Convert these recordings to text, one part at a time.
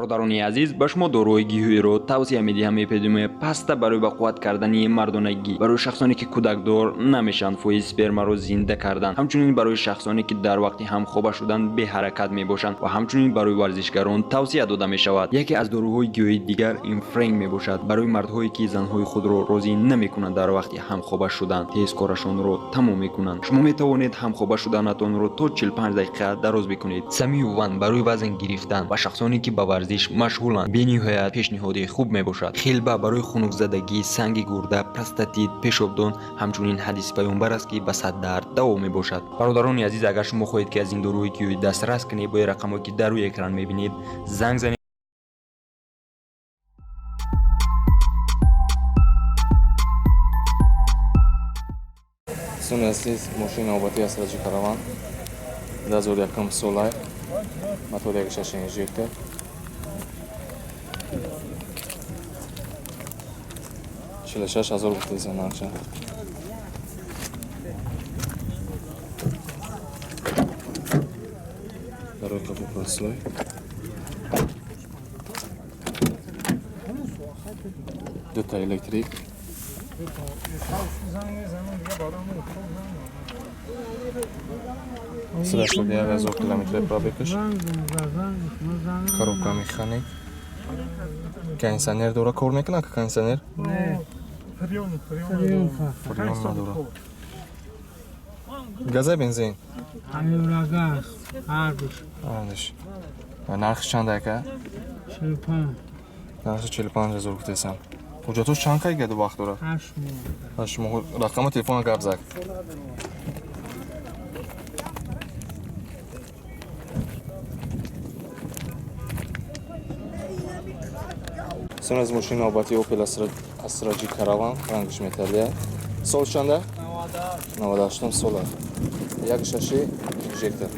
Бародарони азиз, ба шумо доруҳои гиёҳиро тавсия медиҳам. Эпидемия паста барои ба қувват кардани мардонагӣ, барои шахсоне ки кӯдакдор намешаванд, фоизи спермаро зинда кардан, ҳамчунин барои шахсоне ки дар вақти ҳамхоба шудан беҳаракат мебошанд ва ҳамчунин барои варзишгарон тавсия дода мешавад. Яке аз доруҳои гиёҳии дигар ин френк мебошад. Барои мардҳое ки занҳои худро розӣ намекунанд дар вақти ҳамхоба шудан, тез корашонро тамом мекунанд. Шумо метавонед ҳамхоба шуданатонро то 45 дақиқа дароз бикунед. Самиюван барои вазн гирифтан ва шахсоне ки ба варзиш машғуланд бениҳоят пешниҳоди хуб мебошад. Хилба барои хунукзадагӣ, санги гурда, простатит, пешобдон, ҳамчунин ҳадиси паёмбар аст ки ба сад дард даво мебошад. Бародарони азиз, агар шумо хоҳед ки аз ин доруҳои гиёҳӣ дастрас кунед, бо рақамҳое ки дар рӯи экран мебинед занг занед. Дӯстони азиз, мошини навбатӣ аз Раҷи Караван 2001 солай, мотори 1.6 инжектор. 46 000 гуфтаиса нархша. Барои қафо прослой. Дута электрик. 181 000 километр пробегаш. Коробка механик. Кондиционер дора, кор мекунад кондиционер? Фреон. Фреон надора. Газа, бензин? Газ, ҳардуш. Ҳардуш. Нархи чанд, ака? 45. Нархи 45 000 гуфтесам. Ҳуҷҷатош чанд кай гаду вақт дорад? 8 моҳ. 8 моҳ. Рақами телефона гап зад. Сон аз мошини навбатии Opel Astra G Caravan, рангиш металлия. Сол чанда? 98 сола. 1.6 инжектор.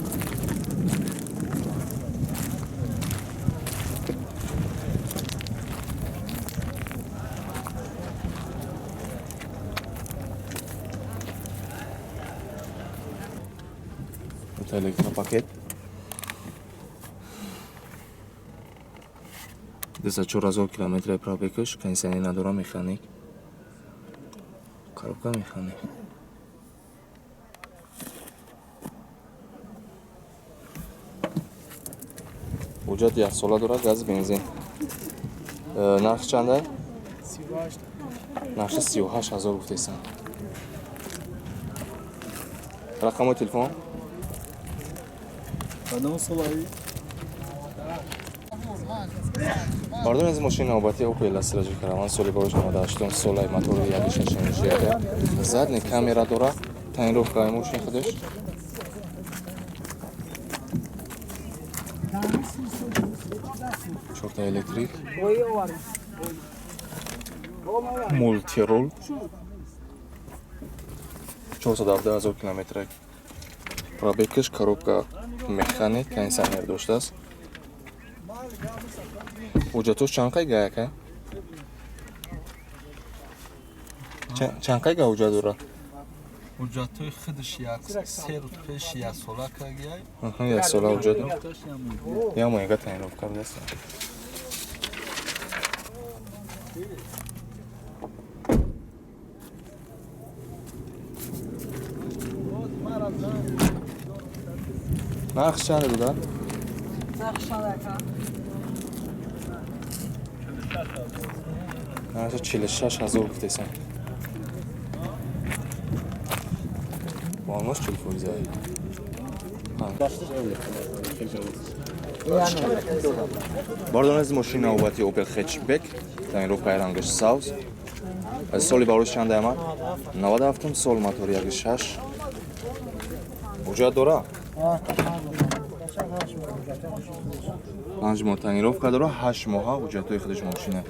Это электропакет. 204 000 километр пробегаш, кондиционер надора, механик. Коробка механик. Ҳуҷҷат як сола дорад, газ, бензин. Нарх чанда? Нархи 38 000 гуфтесам. Рақамҳои телефон? Мардум, аз мошини навбатии Opel Astra G Caravan соли барош 98 солаи, мотори 1.6 инжектор. Задний камера дора, тонировкаи мошин худаш. Чорта электрик. Мультирул. 417 000 километр пробегаш, коробка механик, кондиционер доштааст. Ҳуҷҷатош чанд қайга, ака? Чанд қайга ҳуҷҷат дорад? Ҳуҷҷатҳои худаш як се рӯз пеш як сола кардияй. Аҳа, як сола ҳуҷҷат. Як моҳига тонировка будааст. Нарх чанд буда? Нархи 46 000 гуфтесам. Бонус 40 фоиза. Бардон, аз мошини навбати Opel Hatchback, тонировкаи рангаш сабз. Соли барош чанд ама? 97 сол, мотори 1.6. Ҳуҷҷат дора? 5 моҳ тонировка дора, 8 моҳа ҳуҷҷатҳои худаш мошина.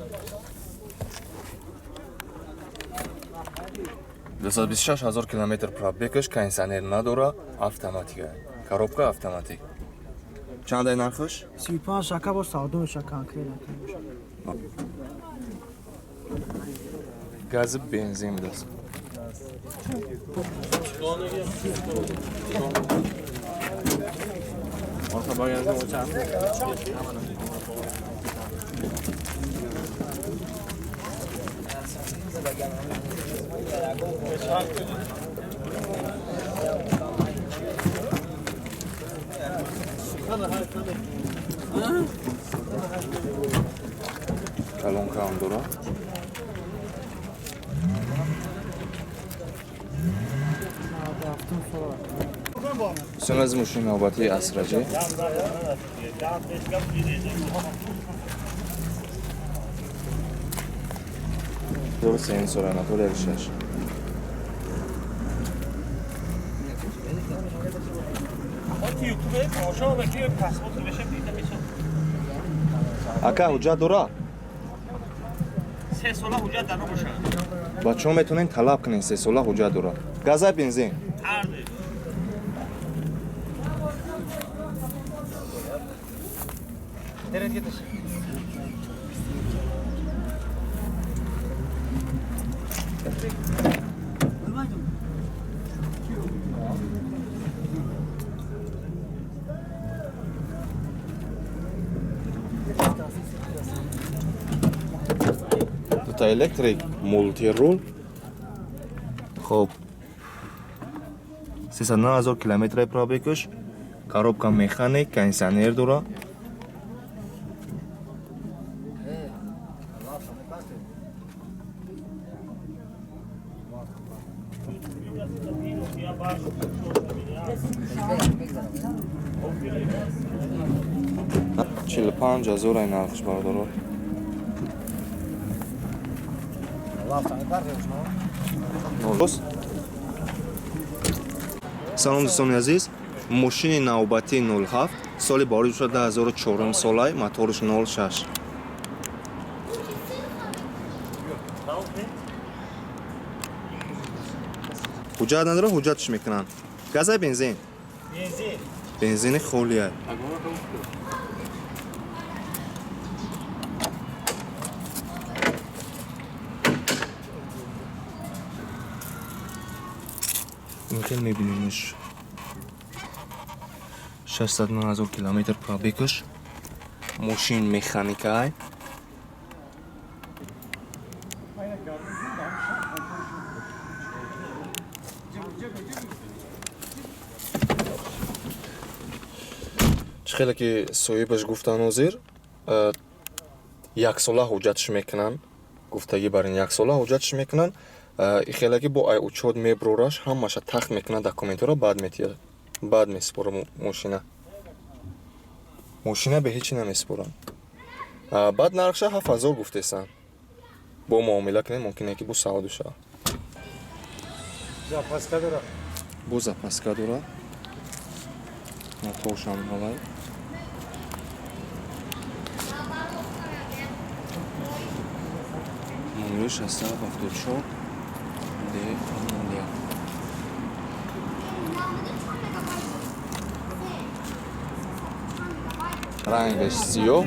226 000 километр пробегаш, кондиционер надора, автоматика. Коробка автоматик. Чандай нархаш? 35 ака, бо савдо меша, конкретно. Гази, бензин будааст. Колонкаам дора. Дӯстони азиз, мошини навбатии Астра Ҷ. 2003 сола, мотор 1.6. Ака, ҳуҷҷат дора? Се сола ҳуҷҷат дар бошад. Бачаҳо метавонед талаб кунед, 3 сола ҳуҷҷат дора. Газа, бензин? Ҳарду. Дута электрик, мултирул. Хоб, 309 000 километраи пробегаш, коробка механик, кондиционер дора. 45 000 ай нархш, бародаро. Салом, дӯстони азиз, мошини навбатии 07, соли бори 2004 солай, моторш 06. Ҳуҷҷат надора, ҳуҷҷатш мекунанд. Газай, бензин? Бензини холия. Инхел мебинемш, 609 000 километр пробегаш, мошин механикай. Чӣ хеле ки соҳибаш гуфтан, ҳозир яксола ҳуҷҷатш мекунанд, гуфтагӣ бар ин, яксола ҳуҷҷатш мекунанд. Хеле ки бо ай учёт меброраш, ҳамаша тахт мекунад документҳоро, баъд метиҳад, баъд месупора мошина. Мошина бе ҳечи намесупоранд. Баъд нархша 7000 гуфтесанд, бо муомила кунем, мумкине ки бо савду шавад. Запаска дора. Бо запаска дора, моторшам ҳавай. Номери 674 Д 01. Рангаш сиёҳ.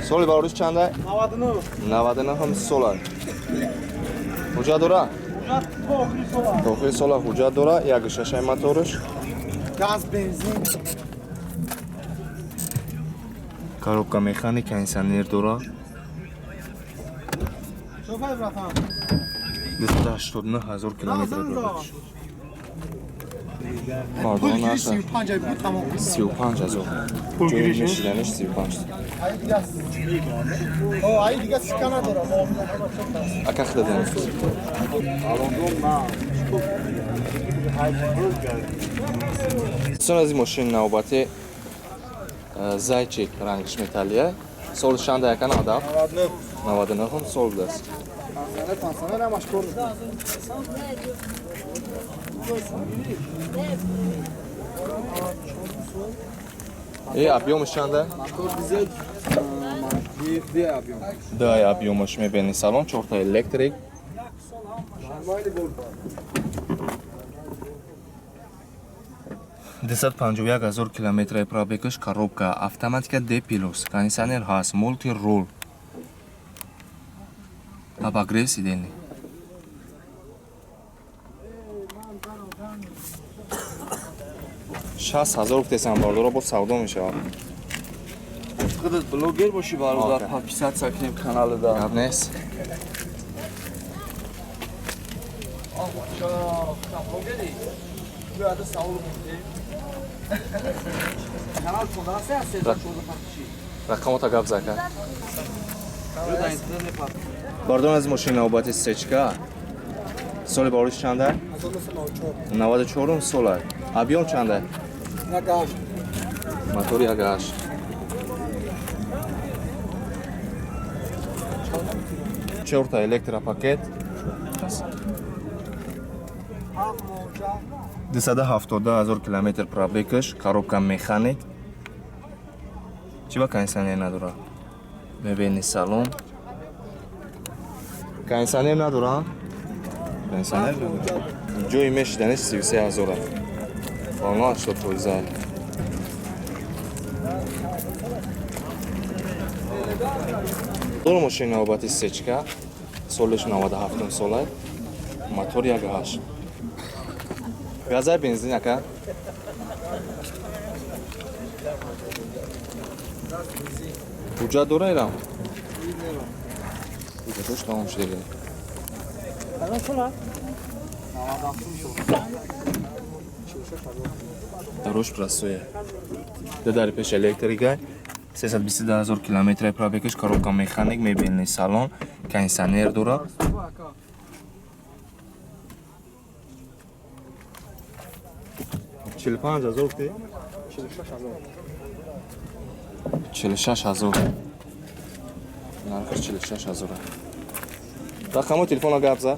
Соли барориш чанда? 99. 99 сола. Ҳуҷҷат дора? Ҳуҷҷат то охири сола. То охири сола ҳуҷҷат дора, 1.6 мотораш. Газ, бензин. Коробка механик, кондиционер дора. Шофер, братан. 289 000 километр дорад. Пул гириш 35 ай буд, тамом. 35 000. Ҷои мешиданаш 35. Ай дига. О, ай дига сика надора. Ака, худатон. Дӯстон аз, мошини навбатӣ Зайчик, рангш металлия. Соли чанда, яка? 97? 99 сол будааст. Пансионер ҳамаш кор. Э, объёмаш чанда? Мотор дизель, ди объём. Дай объёмаш мебини. Салон чорта электрик. Нормали бор. 251 000 километраи пробегаш, коробка автоматика D плюс, кондиционер ҳаст, мултирул, обогрев сидений. 60 000 гуфтесам, бардора, бо савдо мешавад. Худат блогер бошӣ, бародар, подписаться кунем каналда. Гап нест. Рақамота гап зака. Бардон аз мошини навбати сечка. Соли барош чанда? 94 сола. Объём чанда? Мотор 1.8. Чорта электропакет. 270 000 километр пробегаш, коробка механик. Чӣ ба кондиционер надора? Мебельный салон. Кондиционер надора? Кондиционер надора. Ҷои мешиданиш 33 ҳазора. Волна 80 фоиза. Дор мошини навбати сечка, солиш 97 сола, мотор 1.8. Газай бензин ака? Ҳуҷҷат дора ирам? Ҳуҷҷатош тамом шуда. Дарош простое. Дадари пеш электрика, 322 ҳазор километр пробегаш, коробка механик, мебельный салон, кондиционер дора. 45 ҳазор ки? 46 ҳазор. Нархаш 46 ҳазор. Рақамо телефона гап за.